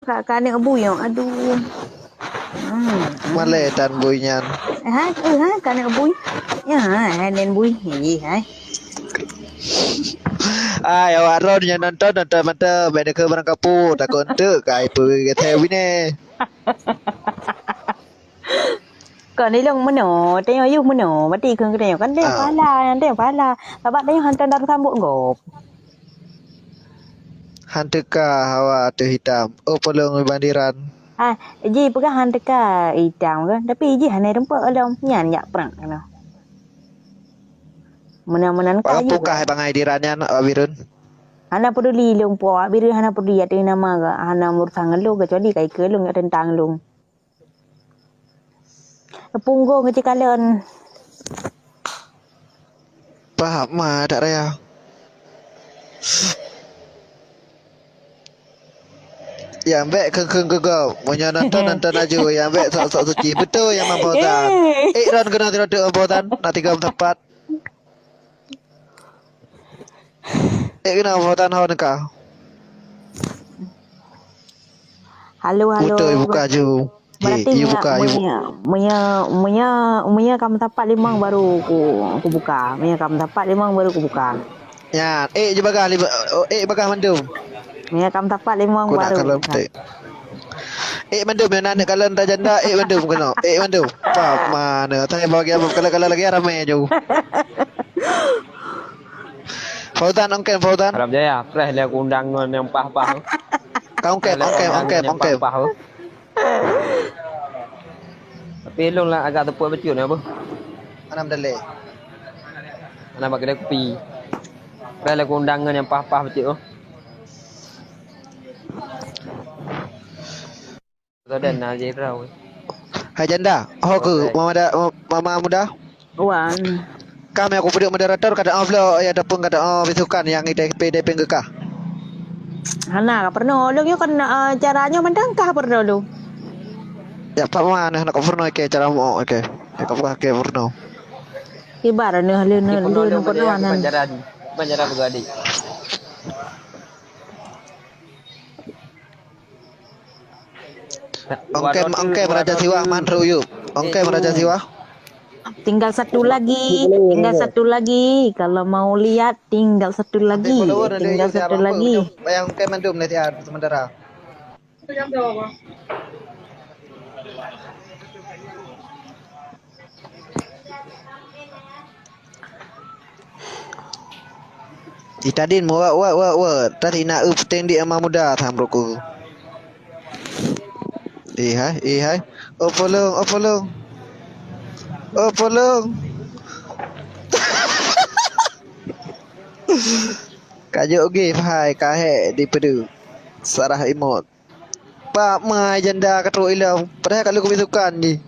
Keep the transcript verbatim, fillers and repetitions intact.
Ka, ka aneuk bui nyoe, aduh. Hmm. Malée tan bui nyan. Ha, eh, ha, ka aneuk bui. Ya, ha, nen bui. Ye, hai. Ai, awak droe nyang nonton, nonton mantap. Bèk neukheun barang kapu, takot enteuk kai peue gata bini. Kon ilong meunoe, tanyoe yôh meunoe, berarti keu geutanyoe kan tanyoe Ah. pahala, tanyoe pahala. Sabab tanyoe hantom daru sambot gob. Han teuka hawa ateueh hitam. Oh, polong bandiran. Ah, ji peugah han teuka hitam kan, tapi ji hana rumpok lom. Nyan jak prang keunoe. Meunan-meunan ka Walaupun jih. Kah bangai diran nyan, awak Birun. Hana peduli lôn po, awak Birun hana peduli ateueh nama ka. Hana urusan ngon lôn, kecuali ka ikeu lôn, jak teuntang lôn. Punggong keu cikalon. Paham ma dak raya. Yang bek keng-keng gegok. Meunyoe nonton, nonton laju. Yang bek sok-sok suci. Betul yang mampu tan. Eh. Eh, ron kena tidak mampu tan. Nak tiga empat. Eh, kena mampu tan hawa neka. Halo, halo. Betul, buka ju. Berarti Eh, you meunyo, buka, you bu- meunyo, meunyo, meunyo, meunyo ka meusapat limong baru ku, ku buka. Meunyo ka meusapat limong baru ku buka. Nyan, eh, je bagah lima, oh, eh, bagah mandum. Meunyo ka meusapat limong Ku nak baru kalau ku buka. Petik. Eh, mandum, yang aneuk kalau entah janda, eh, mandum kena. Eh, mandum. Apa mana? Tanya bagi apa? Kalau, kalau lagi ramai je. Fauzan, ongken, Fauzan. Arab Jaya, preh lé aku undang ngon yang pah-pah. Kau ongken, Preh lé aku ongken, undang ongken, ngon yang ongken. Pah-pah. Tapi lôn lah agak teupeu bacut na, boh. Anam daleh. Anam bak kedai kopi. Preh lé aku undang ngon yang pah-pah bacut tu. Hai janda, ho keu mama da, mama muda? Wan. Kami aku peuduek moderator, kata oh vlog ya ataupun kata oh bisukan yang ide pede pengge kah? Hana ka pernah lôn nyoe kan, eh, cara nyoe mantong kah pernah lôn. Ya pak mana nak pernah ke cara mau oke. Ya kau ke pernah. Ibar ni le ne le ne pernah nan. Banjaran, banjaran begadik. Ongkem, ongkem Raja Siwah, man ruyup. Ongkem Raja Siwah. Tinggal satu lagi, tinggal satu lagi. Kalau mau lihat, tinggal satu lagi, tinggal satu lagi. Bayang ongkem mandum ni tiar sementara. Itadin meuwat, wat, wat, wat. Tadi na eu peuteng di ama muda tham ruku. Eh hai, eh hai. Oh polong, oh polong. Oh polong. Kajok geh hai kahek di pedu. Sarah imot. Pak mai janda ka trok ilong. Padahai ka lheueh keubesokan jih.